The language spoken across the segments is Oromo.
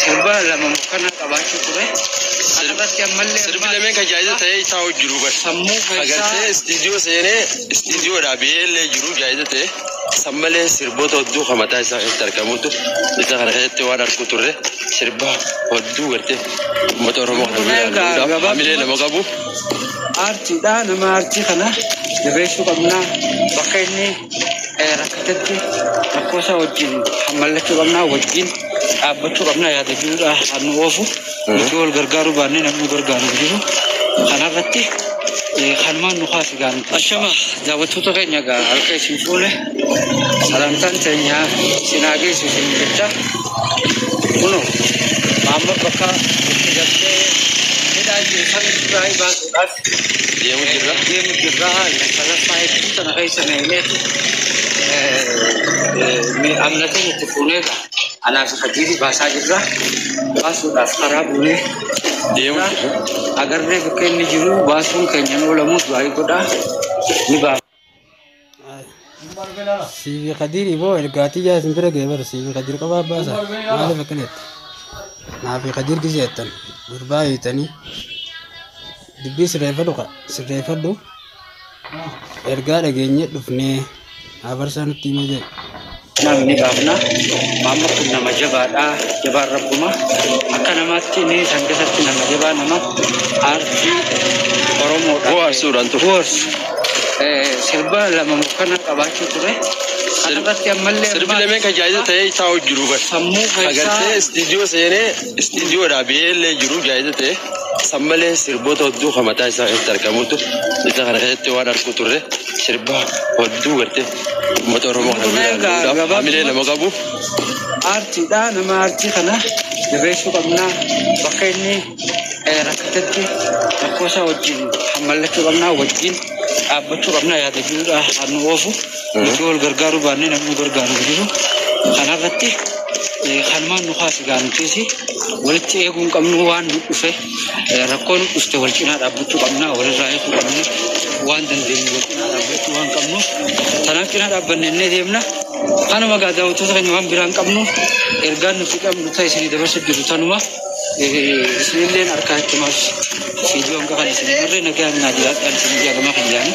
Sirba lama mukkana qabaachuu ture. Kanarratti ammallee Sirbi lameen kan jaayiza ta'ee isaa jiru bar. Sammuu keessaa Agartee istiidiyoo seenee istiidiyoodhaa biyyeellee jiru jaayiza ta'e san malee sirboota hedduu kan mataa isaa keessatti argamutu isa kana keessatti waan argu turre sirba hedduu gartee uummata Oromoo kana bira gahuudhaaf hamilee nama qabu. Aartiidha, nama aartii kana jabeessuu qabna, bakka inni rakkatetti rakkoo isaa wajjin hammallachuu qabna, wajjin dhaabbachuu qabna yaada jiruudha kan nu oofu. Nuti wal gargaaruu baannee namni nu gargaaru hin jiru. Kanarratti kanumaan nu kaase gaa nuti. Ashama daawwattoota keenya, gaa harka isin fuune, salamtaan teenya isin haa geessu isin jecha. Kunoo Maamma bakka itti gartee hidhaa jiru san irraa baasuudhaaf deemu jirra. Deemu jirra. Lafa lafaa hedduu tana keessa naqneetu amnateen itti fuunee anaa fi Kadiiri baasaa jirra. Baasuudhaaf karaa buunee deemu jirra. Agarree bakka inni jiru baasuun keenya nu oolamu du'aa godhaa ni baafna. Siifi Kadiiri boo ergaatii jaa isin bira ga'e bara siifi Kadiir qofaa baasa. Maaliif akkana jetta? Naafi Kadiir gisee jettan gurbaa hiitanii dubbii sirreeffadhu qa sirreeffadhu, ergaa dhageenye dhufnee abarsaa nutti himee jedhe. Namni baafna. Maamma kun nama jabaadha. Jabaan rabbuma. Akka namaatti inni san keessatti nama jabaa, nama aartii Oromoodha. Bohaarsuudhaan ture. Bohaarsu. Sirba lama mukkana qabaachuu ture. Kanarratti ammallee Sirbi lameen kan jaayiza ta'ee isaa jiru bar. Sammuu keessaa Agartee istiidiyoo seenee istiidiyoodhaa biyyeellee jiru jaayiza ta'e san malee sirboota hedduu kan mataa isaa keessatti argamutu isa kana keessatti waan argu turre sirba hedduu gartee uummata Oromoo kana bira gahuudhaaf hamilee nama qabu. Aartiidha, nama aartii kana jabeessuu qabna, bakka inni rakkatetti rakkoo isaa wajjin hammallachuu qabna, wajjin dhaabbachuu qabna yaada jiruudha kan nu oofu. Nuti wal gargaaruu baannee namni nu gargaaru hin jiru. Kanarratti kanumaan nu kaase gaa nutis walitti eeguu hin qabnu, waan nu dhufe, rakkoo nu dhufte wal cinaa dhaabbachuu qabna, walirraa eeguu qabna, waan dandeenyu wal cinaa dhaabbachuu waan qabnuuf tanaaf cinaa dhaabbanne innee deemna. Kanuma gaa daawwattoota keenya, waan biraa hin qabnu, ergaan nuti qabnu ta'e isinii dabarsa jiru tanuma. Isinilleen harkaa jechumaaf viidiyoo hanga kan isin marree nagaan naa jiraadhaan isin jaalamaa kan jaani.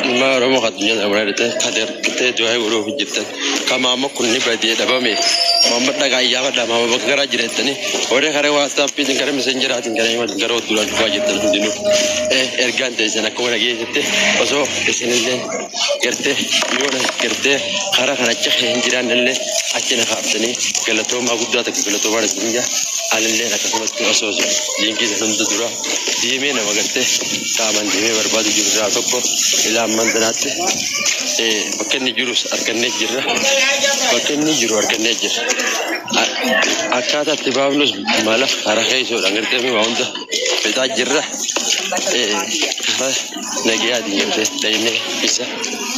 Ilmaan Oromoo kan addunyaa kana biraa kan argitee du'aa godhuuf jirtan kan maama kun ni badee dhabame maama dhagaa iyyaafadha maama bakka garaa jiraatanii warri karaa WhatsAppiitiin karaa Messengeraatiin karaa himatiin gara duraan dhufaa jirtan hundinuu ergaan teessan akkuma dhageessette osoo isinillee gartee yoona gartee karaa kana achi hin jiraannellee achi na kaaftanii galatoomaa guddaa takka galatoomaa isin jaa. Anillee akkasumatti osoo liinkii san hunda dura deemee nama gartee qaamaan deemee barbaadu jiru irraa tokko ilaa ammaan tanaatti bakka inni jirus argannee jirra, bakka inni jiru argannee jirra. Akkaataa itti baafnus mala karaa keessoodhaan gartee waa hunda fixaa jirra. Karaa nagayaatiin gartee dhaynee isa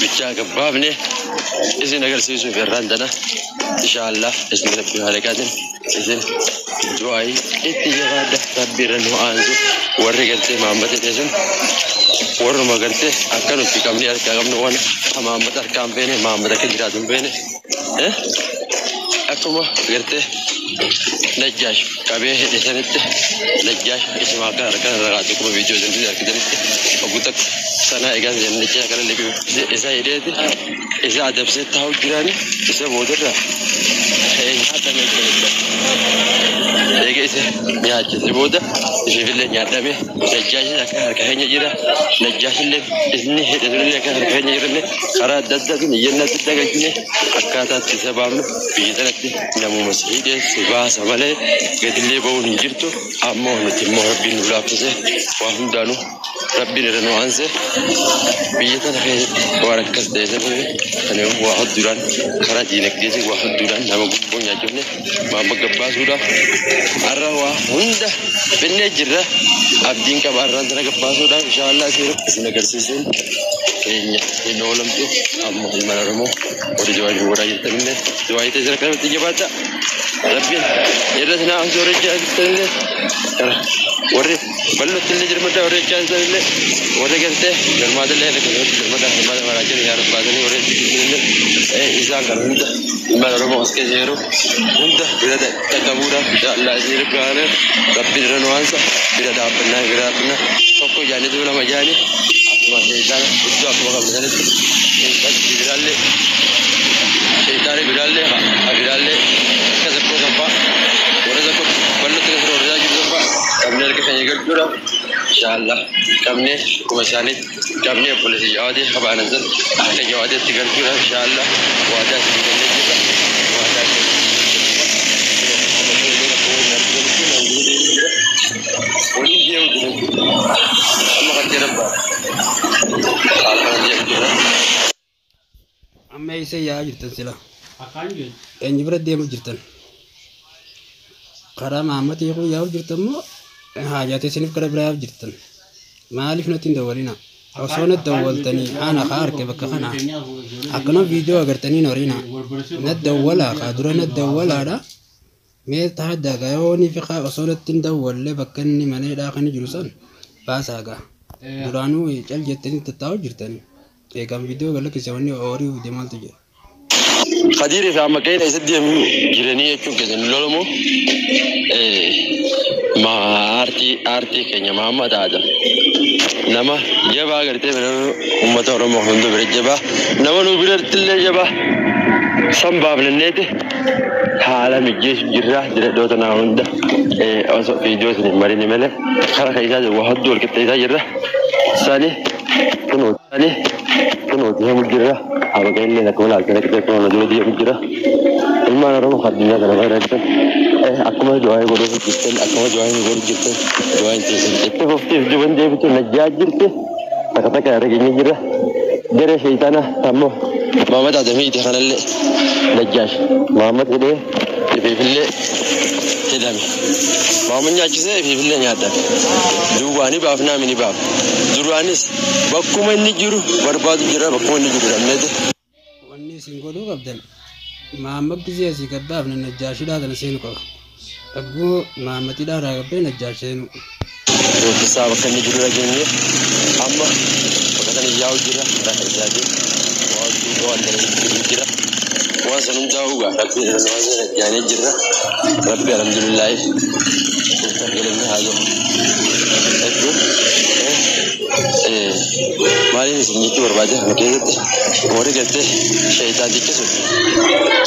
bichaa gabbaafne isin agarsiisuuf irraan tana inshaallah isin rabbi haalaqaatiin isin du'aayi itti jabaadha, rabbi irra nu aansu. Warri gartee maammata sun warruma gartee akka nuti qabni harkaa qabnu waan maammata harkaa hin feene, maammata akka jiraatu hin feene, akkuma gartee Najjaash qabee hidhe sanitti Najjaash isuma akka harkaan irra kaatu akkuma viidiyoo isinitti argitanitti oguu takka sanaa egaa Najjaash kana liqii isa hidheeti isa adabsee taa'u jiraani isa boodarra nyaatame jira. Eega isa nyaachise booda ishiifillee nyaadhame. Najjaashin akka harka keenya jira. Najjaashillee inni hidhe sunillee akka harka keenya jiranne karaa adda addaatiin iyyannaa adda addaa galchine akkaataa itti isa baafnu. Biyya sanatti namuma si hidhee si baasa malee gadillee ba'uun hin jirtu. Ammoo nuti immoo rabbiin nu laaffise, waa hundaanuu rabbiin irra nu aanse. Biyya tana keessatti waan akkas ta'e saniif kan waa hedduudhaan karaa diinagdeetiin waa hedduudhaan nama gubboo nyaachifne maamma gabbaasuudhaaf har'a waa hunda finnee jirra. Abdiin qaba har'aan tana gabbaasuudhaaf inshaallah isin agarsiisuun keenya hin oolamtu. Ammoo ilmaan Oromoo warri du'aa godhaa jirtanillee du'aa itee jira kanatti jabaadha. Rabbiin irra isin haa warri jirtanillee warri bal'ootti illee jirmadha, warri jirtanillee warri gartee galmaatillee akkasumatti jirmadha, hirmaata maraa jiru yaa rabbaatanii warri jirtanillee isa Isaan kana hunda ilmaan Oromoo as keessa jiru hunda bira dhaqqabuudhaaf inshallah isin gargaara. Rabbi irra nu aansa bira dhaabbannaa bira dhaabbannaa tokko jaanitu lama jaani akkuma sheeyitaana iddoo akkuma qabne sanitti biraallee sheeyitaanii biraallee biraallee akka zakkoo sanfaa warra zakkoo bal'ootti keessa roorrisaa jiru sanfaa qabnee harka keenya galchuudhaaf inshallah qabnee akkuma isaaniitti qabnee obboleessi jawaatee qabaanan san akka jawaateetti galchuudhaaf inshallah waadaa isin gallee jirra waadaa waliin deemu jira jechuudha. Amma kan jedhan ba'a. Akkana deemu jira. Amma eessa yaa'aa jirtan sila? Eenyu bira deemu jirtan? Karaa Mahammadii kun yaa'u jirtan moo haajaatee isiniif gara biraa yaa'u jirtan? Maaliif natti hin dawwalina? Osoo natti dawwaltanii ana kaa arge bakka kana. Akkana viidiyoo agartanii hin horina. Natti dawwalaa kaa dura natti dawwalaadha. Mee taaddaa gaa yoo ni fiqaa osoo natti hin dawwalle bakka inni mana hidhaa kan jiru san baasaa gaa. Duraanuu cal jettanii tattaa'u jirtanii. Eegaan viidiyoo galakkise wanni horii fide maaltu jira? Khadirii fi amma qe'ee isa deemu jiranii jechuun keessan lolamu ma aartii aartii keenya Mahammad Adam nama jabaa gartee uummata Oromoo hunda bira jabaa nama nu biratti illee jabaa san baafnanneeti haala mijeessu jirra diradhoota naa hunda osoo viidiyoo isin hin marini malee kara keessaa jiru waa hedduu wal qixxeessaa jirra sani kunoo sani kunoo deemu jirra abaqee illee akkuma laaltee qixxee kunoo dura deemu jira ilmaan Oromoo addunyaa kana irra jirtan akkuma du'aa godhuuf jirtan akkuma du'aa godhuuf jirtan du'aa teessan itti fuftiif duban deebitu najjaa jirti takka takka irra geenye jirra gara sheeytaana ammoo Mahammad Adamiiti kanallee Najjaash Mahammad hidhee ifiifillee hidhame Mahammad nyaachisee ifiifillee nyaadhame duwwaani baafnaa mini baaf duraanis bakkuma inni jiru barbaadu jira bakkuma inni jiru dhabneeti. Wanni isin godhuu qabdan Mahammad gisee asii gad baafne Najjaashidhaa kana seenu qaba. Dhagguu Mahammadidhaa irraa gabbee Najjaash seenu. Isaa bakka inni jiru dhageenye amma bakka sana yaa'u jira karaa isaatiin waan duuba waan dalagu jira waan san hundaa'u gaa rabbi irra waan sana jaanee jirra rabbi alhamdulillahi galanni haa gahu jechuun maaliin isin jechuu barbaade kana keessatti warri galtee sheeyitaantichi sun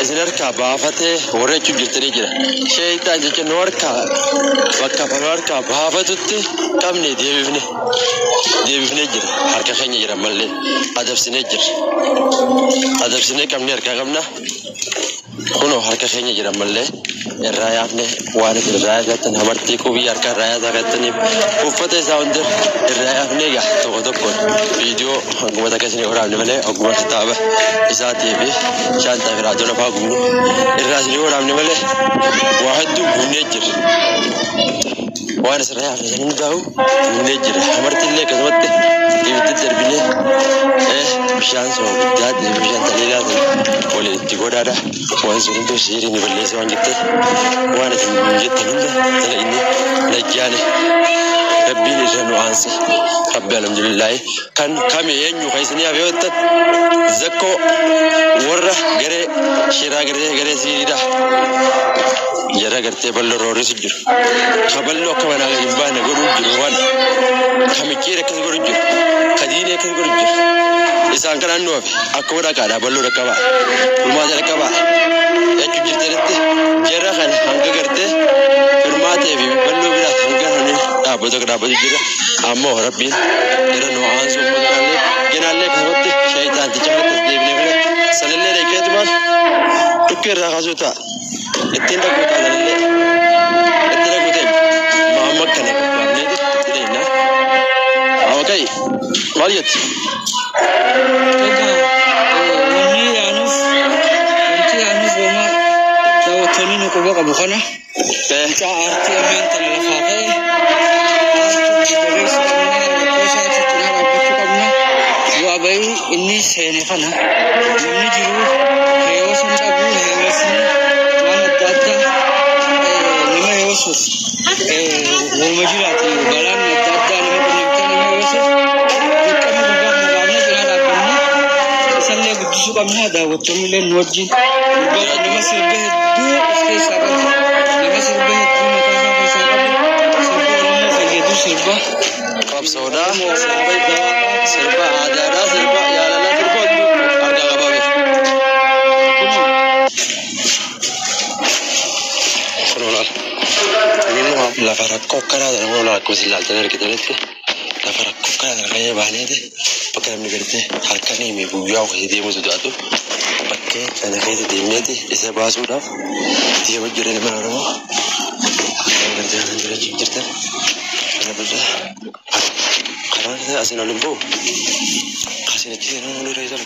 isin harkaa baafatee warra jechuun jirtanii jira sheeyitaan jecha nu harkaa bakka nu harkaa baafatutti qabne deebifne deebifnee jira harka keenya jira mallee adabsinee jira adabsinee qabne harkaa qabna kunoo harka keenya jira mallee irraa yaafne waan isin irraa yaaftan hamartii qubii harka irraa yaasaa kattaniif uffata isaa hunda irraa yaafne egaa tokko tokkoon viidiyoo hanguma takka isinii waraabne malee hogguma kitaaba isaatii fi shaantaa fi raadiyoo lafaa gubnu irraa isinii waraabne malee waa hedduu gubnee jira. Waan asirraa yaafne san hundaa'u gubnee jira. Hamartii illee akkasumatti ibidda darbinee bishaan soogiddaa bishaan taliilaa sana waliin itti godhaadha. Waan sun hunduu sihirii ni balleessa waan jettan waan isin jettan hunda sana inni najjaane rabbiin irra nu aanse rabbi alhamdulillahi kan kami eenyu kan isinii hafe yoo jettan zakkoo warra garee shiraa garee garee sihiridha. Jara gartee bal'oo roorrisu jiru. Ka bal'oo akka manaa gadi hin baane godhuu jiru waan kamicciir akkas godhu jiru. Ka diinii akkas godhu jiru. Isaan kanaan nu hafe akkuma dhaqaadha bal'oo dhaqqabaa. Furmaata dhaqqabaa. Jechuu jirtanitti jara kana hanga gartee firmaatee fi bal'oo biraas hanga hani dhaabbatu akka dhaabbatu jira. Ammoo rabbiin jara nu aansu uummata kanallee janaallee akkasumatti shayitaanticha kanatti as deebinee malee sanillee dheekkeetumaan dhukkee irraa kaasuu ta'a. Ittiin dhaquu ta'a sanillee itti dhaquu ta'e Mahammad kana gabbaafneeti itti dhaqna. Amma kai maal jetti? Egaa wanni yaanuuf wanti yaanuuf homaa daawwattoonni nu quba qabu kana mucaa aartii ammaan tana lafaa ka'e aartii jabeessuu qabna rakkoo isaatii cinaa dhaabbachuu qabna bu'aa bahii inni seene kana namni jiru heewwasuun qabu heewwasni waan adda addaa nama heewwasuuf waanuma jiraatu balaan adda addaa nama qunnamtee nama heewwasuuf dirqama gubbaa nu baafnee cinaa dhaabbanne isallee guddisuu qabna daawwattoonni illee nu wajjin. Gurbaa nama sirba hedduu of keessaa qabu. Nama sirba hedduu mataa isaa keessaa qabu. Sirba Oromoo fayyadu sirba. Qabsoodhaa, sirba aadaadhaa, sirba jaalalaa, sirba hedduu harkaa qabaa beeku. Kun olaal. Inni lafa rakkoo akkanaa sana kun olaal akkuma isin ilaaltanii argitanitti lafa rakkoo akkanaa sana ka'ee baaneeti bakka namni gartee halkanii fi guyyaa keessa deemuu sodaatu bakkee sana keessa deemneeti isa baasuudhaaf deemaa jiran ilmaan Oromoo. Akkana gartee kan jiraachuu jirtan kana booda karaan asiin ol hin ba'u asiin achi seenuu irra isa.